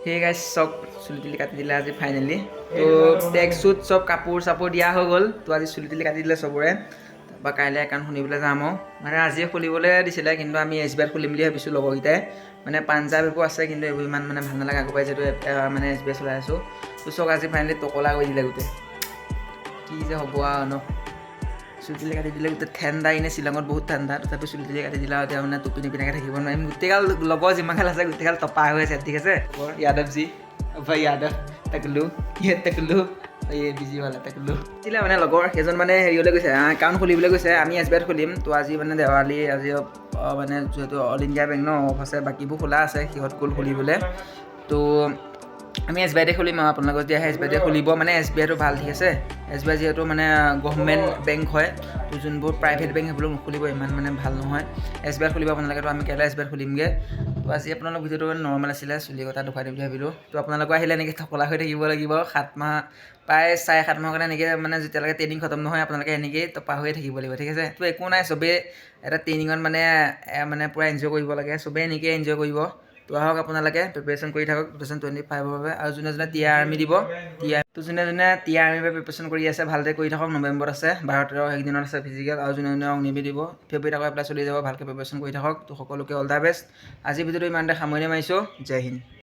সেই গাইছ, চব চুলি তুলি কাটি দিলে আজি ফাইনেলি। তো ট্ৰেক চুট চব কাপোৰ চাপোৰ দিয়া হৈ গ'ল। তো আজি চুলি তুলি কাটি দিলে চবৰে। তাৰপৰা কাইলৈ একাউণ্ট খুলিবলৈ যাম আৰু মানে আজিয়ে খুলিবলৈ দিছিলে, কিন্তু আমি এছ বি আইত খুলিম বুলি ভাবিছোঁ লগৰকেইটাই। মানে পাঞ্জাৱ এইবোৰ আছে, কিন্তু এইবোৰ ইমান মানে ভাল নালাগে। আগৰ পৰাই যিহেতু মানে এছ বি আই চলাই আছোঁ। তো চব আজি ফাইনেলি টকলা কৰি দিলে গোটেই। কি যে হ'ব আৰু ন? চুলি তুলি কাটি দিলে গোটেই। ঠাণ্ডা, এনেই শ্বিলঙত বহুত ঠাণ্ডা, তথাপি চুলি তুলি কাটি দিলে আৰু এতিয়া মানে টুপি নিপিন্ধাকৈ থাকিব নোৱাৰিম। গোটেইগাল লগৰ যিমানগাল আছে, গোটেইগাল টপা হৈ আছে, ঠিক আছে। যাদৱ জি, ভাই যাদৱ, टकलू, ये टकलू, ये বিজি वाला टकलू আছিলে। মানে লগৰ সেইজন মানে হেৰিয়লৈ গৈছে, একাউণ্ট খুলিবলৈ গৈছে। আমি এছ বি আইত খুলিম। তো আজি মানে দেৱালী, আজি মানে যিহেতু অল ইণ্ডিয়া বেংক ন অফ আছে, বাকীবোৰ খোলা আছে। সিহঁত গ'ল খুলিবলৈ। তো আমি এছ বি আইতে খুলিম আৰু আপোনালোকৰ যদি আহে, এছ বি আইতে খুলিব। মানে এছ বি আইটো ভাল, ঠিক আছে। এছ বি আই যিহেতু মানে গভমেণ্ট বেংক হয়, তো যোনবোৰ প্ৰাইভেট বেংক, সেইবোৰ নুখুলিব, ইমান মানে ভাল নহয়। এছ বি আইত খুলিব আপোনালোকে। তো আমি কাইলৈ এছ বি আইত খুলিমগৈ। তো আজি আপোনালোক ভিডিঅ'টো মানে নৰ্মেল আছিলে, চুলি কটা দেখুৱাই দিম বুলি ভাবিলোঁ। তো আপোনালোকো আহিলে এনেকৈ টকলা হৈ থাকিব লাগিব 7 মাহ, প্ৰায় 7.5 মাহৰ কাৰণে এনেকৈ। মানে যেতিয়ালৈকে ট্ৰেইনিং খতম নহয়, আপোনালোকে এনেকেই টপা হৈয়ে থাকিব লাগিব, ঠিক আছে। তো একো নাই, চবেই এটা ট্ৰেইনিঙত মানে মানে পূৰা এনজয় কৰিব লাগে। চবেই এনেকেই এনজয় কৰিব। তো আহক, আপোনালোকে প্ৰিপেৰেশ্যন কৰি থাকক 2025ৰ বাবে। আৰু যোনে যোনে টি আৰ আৰ্মি দিব, টি আৰ, তো যোনে যোনে টি আৰ আৰ্মিৰ বাবে প্ৰিপেৰেশ্যন কৰি আছে, ভালদৰে কৰি থাকক। নৱেম্বৰত আছে, 12, 13 সেইদিনত আছে ফিজিকেল। আৰু যোনে যোনে অগ্নিবীৰ দিব, ফেব্ৰুৱাৰীত আকৌ এপ্লাই চলি যাব। ভালকৈ প্ৰিপেৰেশ্যন কৰি থাকক। তো সকলোকে অল the best. আজি ভিডিঅ'টো ইমানতে সামৰণি মাৰিছোঁ। জয় হিন্দ।